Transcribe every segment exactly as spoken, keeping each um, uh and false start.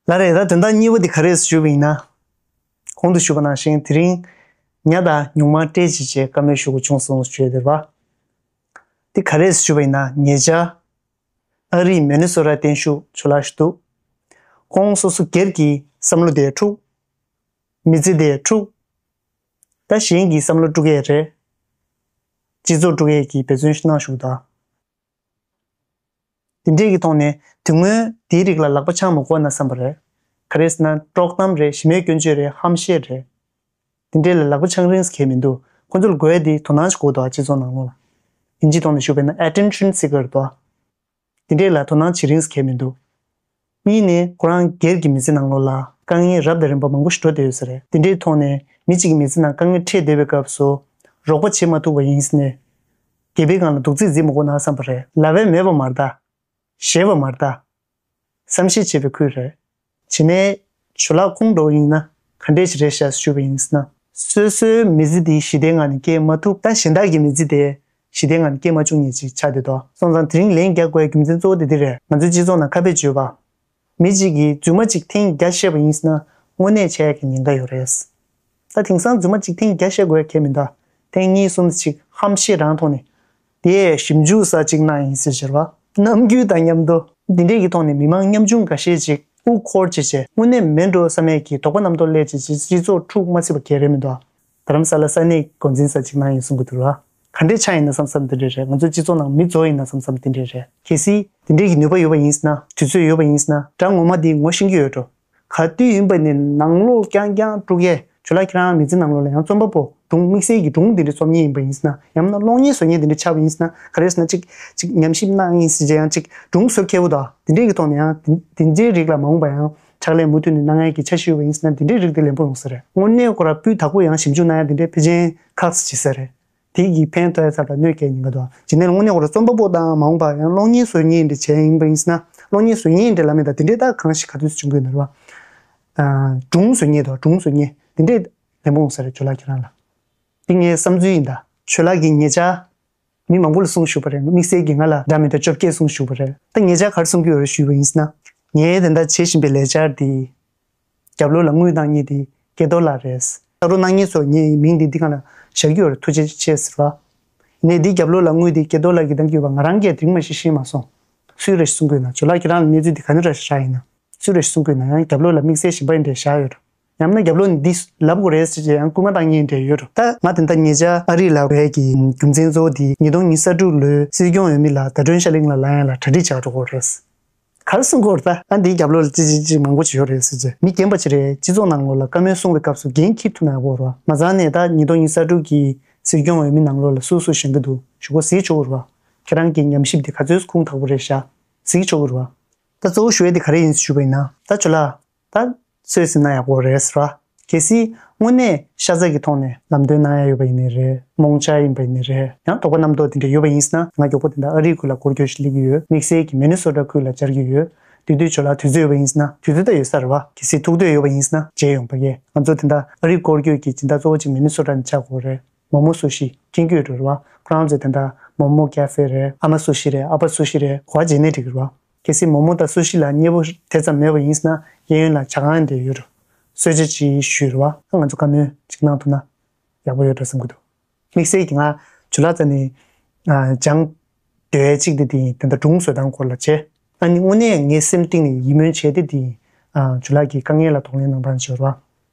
ལགས་རེད། ད་དོན་དག་གཉིས་པ་འདི་ག་རེ་ཞུས་པ་ཡིན་ན། གོང་དུ་ཞུས་པ་ནང་བཞིན་དེ་རིང་ཉ་དང་ཉུང་མ་སྤྲད་བྱས་བྱས་བཀའ་མོལ་ཞུ་དགོས་བྱུང་སོང་ཞུས་དེ་རེད་པ། འདི་ག་རེ་ཞུས་པ་ཡིན་ན། ཉེ་ཆར་ཨ་རིའི་མི་ནི་སོ་ཊ་བརྟན་བཞུགས་ཇོ་ལགས་ཞིག་འདུག་ཁོང་སོ་སོ་སྒེར་གྱི་བསམ་བློ་དེ་འཁྲུག་མི་ཚེ་དེ་འཁྲུག་ད་གཞན་གྱི་བསམ་བློ་དཀྲུག་ཡས་རེད། སྤྱི་ཚོགས་དཀྲུག་ཡས་ཀྱི་འབད་བརྩོན་ཞིག་གནང་བཞུགས་འདུག་དེ་འདྲས་ཀྱི་ཐོག་ནས་དེ་སྔོན་དེའི་རིགས་ལ་ལག་པ་འཆང་མ་དགོས་ན་བསམ་པ་རེད། ག་རེ་ཟེར་ན་དཀྲོག་གཏམ་རེད། གཞི་མེད་སྐྱོན་བརྗོད་རེད། ཧམ་བཤད་རེད། དེ་འདྲས་ལ་ལག་པ་འཆང་རིན་གྱི་མི་འདུག་ཁོ་ཚོ་ལ་དགོས་ཡས་དེ་དོ་སྣང་ཞིག་དགོས་འདུག་སྤྱི་ཚོགས་ནང་ལོགས་ལ། ཨིན་ཇིའི་ཐོག་ནས་ཞུས་པ་ཡིན་ན་attention seeker འདུག་དེ་འདྲས་ལ་དོ་སྣང་བྱེད་རིན་གྱི་མི་འདུག་གཉིས་ནས་ཁོ་རང་སྒེར་གྱི་མི་ཚེ་ནང་ལོགས་ལ་དཀའ་ངལ་རབ་དང་རིམ་པ་མང་པོ་ཞིག་འགྲོ་བསྡད་ཡོད་ས་རེད། དེ་འདྲའི་ཐོག་ནས་མི་གཅིག་གི་མི་ཚེ་ནང་དཀའ་ངལ་འཕྲད་བསྡད་པའི་སྐབས་སུ་རོགས་པ་བྱེད་མ་ཐུབ་པ་ཡིན་ནས་སྒལ་པའི་སྒང་ལ་རྡོག་རྫིས་རྫིས་མ་དགོས་ན་བསམ་པ་རེད། ལབ་ཡས་མེད་པ་མ་རེད་ད། ཞེད་པ་མ་རེད་ད། བསམ་ཤེས་བྱེད་པའི་ཁུལ་རེད། བྱས་ནས་ཇོ་ལགས་ཁོང་འདྲ་བོ་ཡིན་ན་ག་འདྲས་ཞིག་རེད་ཤག་ཞུས་པ་ཡིན་ན། སོ་སོའི་མི་ཚེ་འདི་ཞི་བདེའི་ངང་ནས་སྐྱེལ་མ་ཐུབ། ད་གཞན་དག་གི་མི་ཚེ་དེ་ཞི་བདེའི་ངང་ནས་སྐྱེལ་མ་བཅུག་མཁན་ཅིག་ཆགས་བསྡད་འདུག་སོང་ཙང་དེ་རིང་ལན་རྒྱག་དགོས་རྒྱུ་མཚན་གཙོ་བོ་དེ་འདི་རེད། ང་ཚོའི་སྤྱི་ཚོགས་ནང་ཁ་དཔེ་བརྗོད་པ། མི་གཅིག་གིས་རྫུན་མ་གཅིག་ཐེངས་བརྒྱ་བཤད་པ་ཡིན་ན་དངོས་གནས་བྱས་ཡག་གི་ཉེན་ཁ་ཡོད་རེད། ད་དེང་སང་རྫུན་མ་གཅིག་ཐེངས་བརྒྱ་བཤད་དགོས་ཡག་གལ་མི་འདུག་ཐེངས་གཉིས་གསུམ་ཅིག་ཧམ་བཤད་རང་ཐོག་ནས། དེ་ཞིབ་འཇུག་ས་ཅིག་གནང་ཡིན་ཟེར་ཞེར་བ། ནམ་རྒྱུན་དང་མཉམ་དུ་འདི་འདྲས་ཀྱི་ཐོག་ནས་མི་མང་ཉམ་ཆུང་འགའ་ཤས་ཅིག་དབུ་འཁོར་བྱས་བྱས་དངོས་གནས་མེད་འགྲོ་བསམ་ཡས་ཀྱི་དོགས་པ་རྣམ་རྟོག་སླེབས་བྱས་བྱས་སྤྱི་ཚོགས་འཁྲུག་མ་སྲིད་པ་ག་རེ་མི་འདུག་རྡ་རམ་ས་ལ་ས་གནས་འགོ་འཛིན་ས་ཅིག་གནང་ཡིན་གསུང་གི་འདུག་ར། ག་འདྲས་ཆགས་ཡིན་ན་བསམ་བསམ་འདི་འདྲས་རེད། ང་ཚོའི་སྤྱི་ཚོགས་ནང་མི་འཛོལ་ཡིན་ན་བསམ་བསམ་འདི་འདྲས་རེད། གལ་སྲིད་འདི་འདྲས་ཀྱི་ནུས་པ་ཡོད་པ་ཡིན་ན། དུས་ཚོད་ཡོད་པ་ཡིན་ན། དགྲ་ངོ་མ་འདི་ངོ་ཤེས་ཀྱི་ཡོད་འགྲོ། ག་དུས་ཡིན་པ་ནས་ནང་ལོགས་རྐྱང་རྐྱང་དཀྲུག་ཡས། ཇོ་ལགས་ཁྱེད་རང་མི་ཚེ་ནང་ལོགས་ལ་ཡང་རྩོམ་པ་པོ་སྒྲུང་དམིགས་བསལ་གྱི་སྒྲུང་འདི་འདྲ་རྩོམ་མཁན་ཡིན་པ་ཡིན་ན། ཡང་ན་གློག་བརྙན་བཟོ་མཁན་འདི་འདྲ་ཆགས་པ་ཡིན་ན། ག་རེ་ཟེར་ན་ཅིག་ཅིག་ཉམས་ཞིབ་གནང་ཡིན་ཟེར་བྱས་ཡང་ཅིག་སྒྲུང་བཟོ་མཁས་པོ་དང་དེ་འདྲས་ཀྱི་ཐོག་ནས་ཡང་དེ་དེ་འདྲའི་རིགས་ལ་མ་འོངས་པ་ཡང་ཕྱག་ལས་མུ་མཐུད་ནས་གནང་ཡས་ཀྱི་འཆར་གཞི་ཡོད་པ་ཡིན་ན་དེ་འདྲའི་རིགས་དེ་ལེན་པོ་ཡོང་ས་རེད། དངོས་གནས་ཁོ་ར་སྤུས་དག་པོ་ཡང་ཞིབ་འཇུག་གནང་ཡ་དེ་འདྲའི་ཕལ་ཆེར་ཁག་ཙམ་བྱེད་ས་རེད། དེ་གི་ཕན་ཐོགས་ཡ་ཚབ་ལ་གནོད་སྐྱེལ་ཉེན་ཁ་འདུག་ཨ། ཇི་ནས་དངོས་གནས་ཁོ་ར་རྩོམ་པ་པོ་དང་མ་འོངས་པ་ཡང་གློག་བརྙན་བཟོ་མཁན་འདྲ་བྱས་ཡིན་པ་ཡིན་ན། གློག་བརྙན་བཟོ་མཁན་འདྲ་ལབ་མེད་ད། དེ་འདྲའི་ད་གང་ཞིག་ག་དུས་སུ་བྱུང་དགོས་ན་རེད་བ། ཨ། སྒྲུང་བཟོ་མཁན་དང་སྒྲུང་བཟོ་མཁན་དེ་འདྲས་ལེན་པོ་ཡོང་ས་རེད། ཇོ་ལགས་ཁྱེད་རང་ལ། དེ་ངའི་བསམ་ཚུལ་ཡིན་ད། ཇོ་ལགས་ཀྱིས་ཉེ་ཆར་མི་མང་པོ་ལ་གསུངས་བཞུགས་པ་རེད། དམིགས་བསལ་གྱིས་ང་ལ་འདྲ་མི་འདྲ་བཅོ་བརྒྱད་གསུངས་བཞུགས་པ་རེད། ད་ཉེ་ཆར་ག་རེ་གསུང་གི་ཡོད་རེད་ཞུས་པ་ཡིན་ན། ངས་དེ་འདྲ་བྱེད་བཞིན་པའི་ལས་འཆར་འདི་རྒྱབ་ལོགས་ལ་དངུལ་བཏང་མཁན་དེ་སྐལ་རྡོར་ལགས་རེད། ལྟ་རྟོག་གནང་མཁན་ཚོ་ངས་མིང་འདི་འདི་སྒང་ལ་བཞག་གི་ཡོད་རེད། ཐུགས་རྗེ་ཆེ་ཟེར་བ། ནས་འདི་རྒྱབ་ལོགས་ལ་དངུལ་འདི་སྐལ་རྡོར་ལགས་ཀྱིས་བཏང་གི་ཡོད་པ་ང་རང་གིས་དེ་རིང་མ་གཞི་ཤེས་མ་སོང་། སུས་རེད་ཞེས་གསུང་གི་ཡོད་ན། ཇོ་ལགས་ཁྱེད་རང་ལ་གནས་ཚུལ་འདི་ག་ནས་ར་ཤར་ཡིན་ན། སུས་རེད་ཞེས་གསུང་གི་ཡོད་ན། ཡང་རྒྱབ་ལོགས་ལ་དམིགས་བསལ་གཞན་པ་ཡིན་འདྲ་བཞག་ཡོད་རེད། ཡང་ན་རྒྱབ་ལོགས་ནས་འདི་ལབ་དགོས་རེད་ཟེར་བྱས་ཡང་སྐུལ་མ་བཏང་མཁན་འདྲ་ཡོད་རེད། ད་ང་དེ་འདྲ་ཉེ་ཆར་ཨ་རི་ལ་བསྡད་ཀྱི་རྒྱུ་མཚན་གཙོ་བོ་འདི་ཉིས་སྟོང་ཉི་ཤུ་རྩ་དྲུག་ལོའི་སྲིད་སྐྱོང་འོས་མི་ལ་ཟླ་སྒྲོན་ཤར་གླིང་ལགས་ལབ་ཡ་ལ་གྲ་སྒྲིག་བྱེད་འགྲོ་དགོས་རེད། ག་རེ་གསུང་གི་ཡོད་རེད་ད། ཨ་འདིའི་རྒྱབ་ལོགས་ལ་ཅི་ཅི་ཅི་མང་པོ་ཅིག་ཡོད་རེད་ཟེར་བྱས། མི་རྒན་པ་ཅིག་རེད། སྤྱི་ཚོགས་ནང་ལོགས་ལ་བཀའ་མོལ་གསུང་བའི་སྐབས་སུ་འགན་འཁྱེར་ཐུབ་ན་ཡག་པོ་རེད་བ། མ་རྩ་ནས་ད་ཉིས་སྟོང་ཉི་ཤུ་རྩ་དྲུག་གི་སྲིད་སྐྱོང་འོས་མི་ནང་ལོགས་ལ་སུ་སུ་བཞེངས་ཀྱི་འདུག་ཞུ་དགོས་གཟིགས་ཆོག་གི་རེད་བ། ཁྱེད་རང་གི་ཉམས་ཞིབ་དེ་ག་ཚོད་ཁུངས་དག་པོ་རེད་ཤག་གཟིགས་ཆོག་གི་རེད་བ། ད་གཙོ་བོ་ཞུ་ཡས་དེ་ག་རེ་ཡིན་ཞུས་པ་ཡིན་ན། ད་ཇོ་ལགས། ད་ཚོད་ཟིན་ན་ཡག་པོ་རེད་ཟེར་བ། གལ་སྲིད་དངོས་གནས་ཤ་ཚ་གི་ཐོག་ནས་ལམ་སྟོན་གནང་ཡ་ཡོད་པ་ཡིན་ནའི་རེད། རྨོངས་འཆར་ཡིན་པ་ཡིན་ནའི་རེད། ཡང་དོགས་པ་རྣམ་རྟོག་དེ་འདྲ་ཡོད་པ་ཡིན་ན། ང་མགྱོགས་པོ་དེ་འདྲ་ཨ་རིའི་ཁུལ་ལ་སྐོར་སྐྱོད་ཞིག་སླེབས་ཀྱི་ཡོད། དམིགས་བསལ་གྱི་མི་ནི་སོ་ཊ་ཁུལ་ལ་བཅར་གྱི་ཡོད། དེ་དུས་ཇོ་ལགས་དུས་ཚོད་ཡོད་པ་ཡིན་ན། དུས་ཚོད་ད་ཡོད་ས་རེད་བ། གལ་སྲིད་ཐུགས་འདོད་ཡོད་པ་ཡིན་ན་མཇལ་ཡོང་པ་ཡེ། ང་ཚོ་དེ་འདྲ་ཨ་རིའི་སྐོར་སྐྱོད་ཀྱི་སྦྱིན་བདག་གཙོ་བོ་གཅིག་མི་ནི་སོ་ཊ་ནས་བཅར་དགོས་རེད། མོ་མོ་སུ་ཤི་མཁྱེན་གྱི་ཡོད་འགྲོ་རེད་བ། ཁོ་རང་ཚོས་དེ་འདྲ་མོ་མོ་ཀ་ཧྥེ་རེད། ཨ་མ་སུ་ཤི་རེད། ཨ་ཕ་སུ་ཤི་རེད། གོ་བ་བརྗེ་ནས་འགྲིག་གི་རེད་བ། གལ་སྲིད་མོ་མོ་དང་སུ་ཤི་ལ་མཉེས་པོ་དེ་ཙམ་མེད་པ་ཡིན་ན་གཡས་གཡོན་ལ་ཇ་ཁང་དེ་ཡོད་འགྲོ། གསོལ་ཇ་ཅིག་ཞུས་རེད་བ། ང་ཚོ་བཀའ་མོལ་ཅིག་གནང་ཐུབ་ན་ཡག་པོ་ཡོད་འགྲོ་བསམ་གྱི་འདུག་དམིགས་བསལ་གྱི་ང་ཇོ་ལགས་རྩ་ནས་སྦྱང་འདོད་ཡ་གཅིག་དེ་དེ་ཡིན། དེ་འདྲ་སྒྲུང་བཟོ་སྟངས་སྐོར་ལ་བྱས། ཨ་ནི་དངོས་གནས་ངའི་སེམས་གཏིང་ནས་ཡིད་སྨོན་བྱས་ཏེ་དེ་ཡིན། ཨ་ཇོ་ལགས་ཀྱིས་དཀའ་ངལ་ལ་གདོང་ལེན་གནང་སྟངས་བྱས་རེད་བ།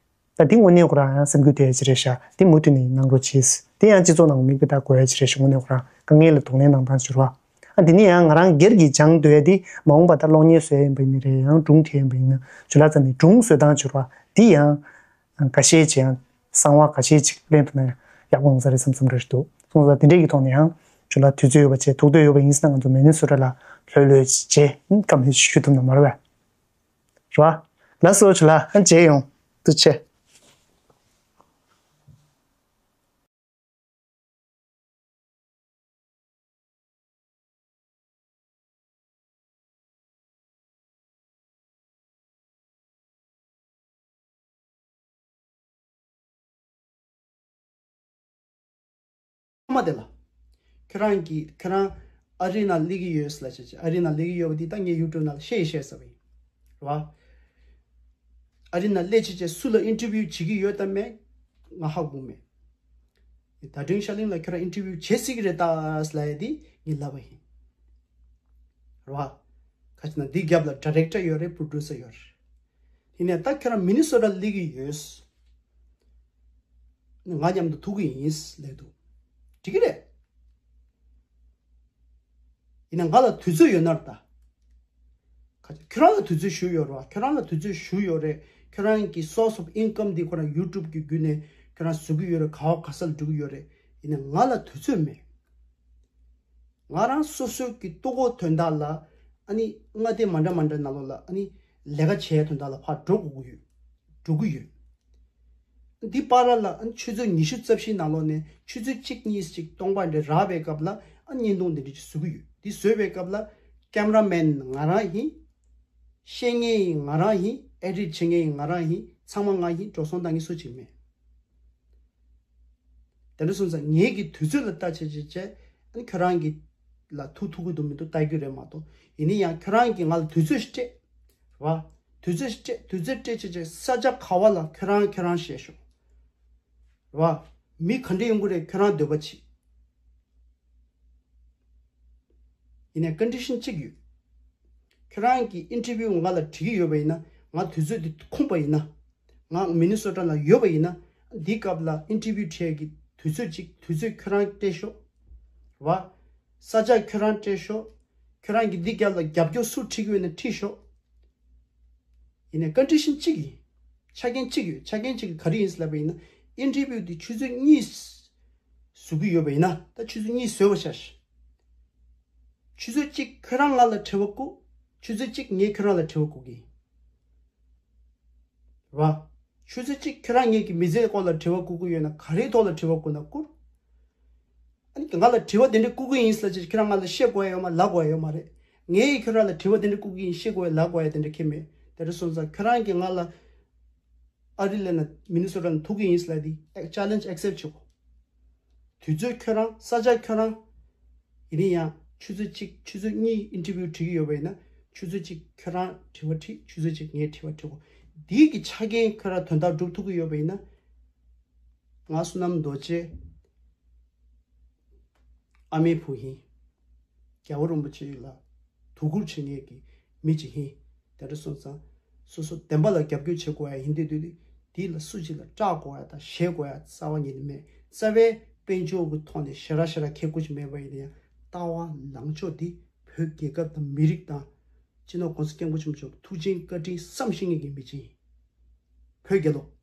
ད་དེ་དངོས་གནས་ཁོ་རང་ཡང་སེམས་འགུལ་ཐེབས་ཡ་ཅིག་རེད་ཤག་དེ་མུ་མཐུད་ནས་གནང་རོགས་གྱིས། དེ་ཡང་སྤྱི་ཚོགས་ནང་མིག་དཔེ་ལྟ་དགོས་ཡ་ཅིག་རེད་ཤག་དངོས་གནས་ཁོ་རང་དཀའ་ངལ་ལ་གདོང་ལེན་གནང་སྟངས་བྱས་རེད་བ། ཨ་དེ་ནས་ཡང་ང་རང་སྒེར་གྱི་སྦྱང་འདོད་ཡ་དེ་མ་འོངས་པ་ད་གློག་བརྙན་བཟོ་ཡ་ཡིན་པ་ཡིན་ནའི་རེད། ཡང་སྒྲུང་བྲིས་ཡ་ཡིན་པ་ཡིན་ན་ཇོ་ལགས་རྩ་ནས་སྒྲུང་བཟོ་སྟངས་བྱས་རེད་བ། དེ་ཡང་འགའ་ཤས་ཅིག་ཡང་གསང་བ་འགའ་ཤས་ཅིག་གླེང་ཐུབ་ན་ཡག་པོ་ཡོང་ས་རེད་བསམ་བསམ་འདྲ་ཞིག་འདུག་སོང་ཙང་དེ་འདྲས་ཀྱི་ཐོག་ནས་ཡང་ཇོ་ལགས་དུས་ཚོད་ཡོད་པ་བྱས། ཐུགས་འདོད་ཡོད་པ་ཡིན་ན་ང་ཚོ་མི་ནི་སོ་ཊ་ལ་ལྷོད་ལྷོད་ཅིག་བྱས་བཀའ་མོལ་ཞུ་ཐུབ་ན་མ་རེད་བས། རེད་བ། ལགས་སོ་ཇོ་ལགས། ཨ་མཇལ་ཡོང་། ཐུགས་རྗེ་ཆེ། མ་དེ་ལ། ཁྱོད་རང་གིས་ཁྱོད་རང་ཨ་རི་ནང་སླེབས་ཀྱི་ཡོད་ཟེར་ལབ་བྱས་བྱས། ཨ་རི་ནང་སླེབས་ཀྱི་ཡོད་པ་འདི་ད་ངས་ཡུ་ཊུབ་ནང་ལ་བཤད་བཤད་ཟེར་བ་ཡིན། རེད་བ། ཨ་རི་ནང་སླེབས་བྱས་བྱས་སུ་ལ་ཨིན་ཊར་བིའུ་བྱེད་ཀྱི་ཡོད་དམ་མེད་ང་ཧ་གོ་མེད། ད་དུང་ཤར་གླིང་ལ་ཁྱོད་རང་ཨིན་ཊར་བིའུ་བྱེད་སྲིད་ཀྱི་རེད་ད་ལབ་ཡ་དེ་ངས་ལབ་པ་ཡིན། རེད་བ། ག་ཅི་ན་འདི་རྒྱབ་ལ་ཌི་རེག་ཊར་ཡོད་རེད། པོ་རོ་ཌུ་སར་ཡོད་རེད། དེ་ནས་ད་ཁྱོད་རང་མི་ནི་སོ་ཊ་སླེབས་ཀྱི་ཡོད། ང་མཉམ་དུ་ཐུག་གི་ཡིན་ལབ་འདུག་འགྲིག་གི་རེད། ཡིན་ན་ང་ལ་དུས་ཚོད་ཡོད་ན་རེད་ད། ཁ་ཁྱོད་རང་ལ་དུས་ཚོད་ཞུ་ཡོད་རེད་བ། ཁྱོད་རང་ལ་དུས་ཚོད་ཞུ་ཡོད་རེད། ཁྱོད་རང་གི་source of income འདི་ཁོ་རང་ཡུ་ཊུབ་གི་བརྒྱུད་ནས་ཁྱོད་རང་བཟོ་གི་ཡོད་རེད། ག་བ་ག་ས་ལ་འགྲོ་གི་ཡོད་རེད། ཡིན་ན་ང་ལ་དུས་ཚོད་མེད། ང་རང་སོ་སོའི་གི་ལྟོ་གོས་དོན་དག་ལ་ཨ་ནི་མངའ་སྡེ་མ་འདྲ་མ་འདྲ་ནང་ལོགས་ལ་ཨ་ནི་ལས་ཀ་བྱེད་ཡ་དོན་དག་ལ་ཕར་འགྲོ་དགོས་ཀྱི་ཡོད། འགྲོ་གི་ཡོད། འདི་བར་ལ་ཨ་ནི་ཆུ་ཚོད་ཉི་ཤུ་རྩ་བཞི་ནང་ལོགས་ནས་ཆུ་ཚོད་གཅིག་གཉིས་ཅིག་སྟོང་པ་འདྲ་རག་པའི་སྐབས་ལ་ཨ་ནི་བརྙན་ཐུང་འདི་འདྲ་ཅིག་བཟོ་གི་ཡོད། འདི་བཟོས་པའི་སྐབས་ལ་ཀེམ་ར་མེན་ང་རང་ཡིན། ཤེས་མཁན་ཡིན་ང་རང་ཡིན། ཨེ་ཌིཊ་བྱེད་མཁན་ཡིན་ང་རང་ཡིན། ཚང་མ་ང་ཡིན། འགྲོ་སོང་བཏང་མཁན་སུ་གཅིག་མེད། དེ་འདྲ་སོང་ཙང་ངེད་ཀྱི་དུས་ཚོད་ལ་ལྟ་བྱེད་བྱེད་བྱས་ཨ་ནི་ཁྱོད་རང་གི་ལ་ཐུག་ཐུག་གི་འདུག་མི་འདུག་ལྟ་རྒྱུ་རེད་མ་གཏོགས། ཡིན་ན་ཡང་ཁྱོད་རང་གིས་ང་ལ་དུས་ཚོད་ཞིག་སྤྲད། རེད་བ། དུས་ཚོད་ཞིག་སྤྲད། དུས་ཚོད་སྤྲད་བྱེད་བྱས་ས་ཆ་ག་བ་ལ་ཁྱོད་རང་ཁྱོད་རང་བཤད་ཤོག་རེད་བ། མི་ག་འདྲ་ཡོང་གི་རེད། ཁྱོད་རང་འདོད་པ་བྱེད། ཡིན་ནའི་ཀོན་ཌི་ཤན་གཅིག་ཡོད། ཁྱོད་རང་གིས་ཨིན་ཊར་བིའུ་ང་ལ་བྲིས་ཀྱི་ཡོད་པ་ཡིན་ན། ང་དུས་ཚོད་འདི་ཁོམ་པ་ཡིན་ན། ང་མི་ནི་སོ་ཊ་ལ་ཡོད་པ་ཡིན་ན། འདི་སྐབས་ལ་ཨིན་ཊར་བིའུ་བྱེད་ཀྱི་དུས་ཚོད་ཅིག་དུས་ཚོད་ཁྱོད་རང་སྤྲད་ཤོག་རེད་བ། ས་ཆ་ཁྱོད་རང་སྤྲད་ཤོག་ཁྱོད་རང་གིས་འདི་སྐབས་ལ་རྒྱབ་སྐྱོར་སུ་ཁྲིད་ཀྱི་ཡོད་ན་ཁྲིད་ཤོག་ཡིན་ནའི་ཀོན་ཌི་ཤན་གཅིག་ཡིན། ཆ་རྐྱེན་གཅིག་ཡོད། ཆ་རྐྱེན་གཅིག་ག་རེ་ཡིན་ཟེར་ལབ་པ་ཡིན་ན། ཨིན་ཊར་བིའུ་འདི་ཆུ་ཚོད་གཉིས་བཟོ་གི་ཡོད་པ་ཡིན་ན། ད་ཆུ་ཚོད་གཉིས་བཟོས་པ་ཤག་ཆུ་ཚོད་གཅིག་ཁྱོད་རང་ང་ལ་དྲི་བ་བཀོད། ཆུ་ཚོད་གཅིག་ངས་ཁྱོད་རང་ལ་དྲི་བ་བཀོད་ཀྱི་ཡིན། རེད་བ། ཆུ་ཚོད་གཅིག་ཁྱོད་རང་ངེད་ཀྱི་མི་ཚེའི་སྐོར་ལ་དྲི་བ་བཀོད་ཀྱི་ཡོད་ན་ག་རེའི་ཐོག་ལ་དྲི་བ་བཀོད་ན་བཀོད། ཨ་ནི་ང་ལ་དྲི་བ་དེ་འདྲ་བཀོད་ཀྱི་ཡིན་ཟེར་ཅིག་ཁྱེད་རང་ང་ལ་བཤད་དགོས་ཡ་ཡོད་མ་ལབ་དགོས་ཡ་ཡོད་མ་རེད། ངས་ཡི་ཁྱོད་རང་ལ་དྲི་བ་དེ་འདྲ་བཀོད་ཀྱི་ཡིན་བཤད་དགོས་ཡ་ལབ་དགོས་ཡ་དེ་འདྲ་ཁྱེད་མེད། དེ་འདྲ་སོང་ཙང་ཁྱོད་རང་གིས་ང་ལ་ཨ་རི་ལ་ན་མི་ནི་སོ་ཊ་ན་ཐུག་གི་ཡིན་ཟེར་ལབ་དེ་ཆེ་ལེན་ཇི་ཨེག་སེབ་བྱེད་དགོས། དུས་ཚོད་ཁྱོད་རང་ས་ཆ་ཁྱོད་རང་། ཡིན་ན་ཡང་ཆུ་ཚོད་གཅིག་ཆུ་ཚོད་གཉིས་ཨིན་ཊར་བིའུ་བྲིས་ཀྱི་ཡོད་པ་ཡིན་ན་ཆུ་ཚོད་གཅིག་ཁྱོད་རང་དྲི་བ་དྲིས། ཆུ་ཚོད་གཅིག་ངས་དྲི་བ་དྲི་དགོས། འདིའི་གི་ཆ་རྐྱེན་ཁྱོད་རང་དོན་དག་སྒྲུབ་ཐུབ་ཀྱི་ཡོད་པ་ཡིན་ན། ང་བསོད་ནམས་རྡོ་རྗེ་ཨ་མའི་བུ་ཡིན། རྒྱལ་བ་རིན་པོ་ཆེ་ལ་དོ་ཁུར་བྱེད་མཁན་གྱི་མི་ཅིག་ཡིན། དེ་འདྲ་སོང་ཙང་སོ་སོ་བདེན་པ་ལ་རྒྱབ་སྐྱོར་བྱེད་དགོས་ཡ་ཡིན་དུས་དུས་དུས་དེ་ལ་སུ་ཅིག་ལ་སྐྲག་དགོས་ཡ་དང་ཞེད་དགོས་ཡ་རྩ་བ་ཉིད་ནས་མེད། རྩ་བའི་དཔལ་འབྱོར་གྱི་ཐོག་ནས་ཞེ་དྲག་ཞེ་དྲག་ཁེ་ཁུར་ཅིག་མེད་པ་ཡིན་ན་ཡང་ལྟ་བ་ལངས་ཕྱོགས་འདི་བོད་རྒྱལ་ཁབ་དང་མི་རིགས་དང་། སྤྱི་ནོར་༸གོང་ས་༸སྐྱབས་མགོན་ཆེན་པོ་མཆོག་ཐུགས་རྗེ་བཀའ་དྲིན་བསམ་ཤེས་མཁན་གྱི་མི་ཅིག་ཡིན། བོད་རྒྱལ་ལོ།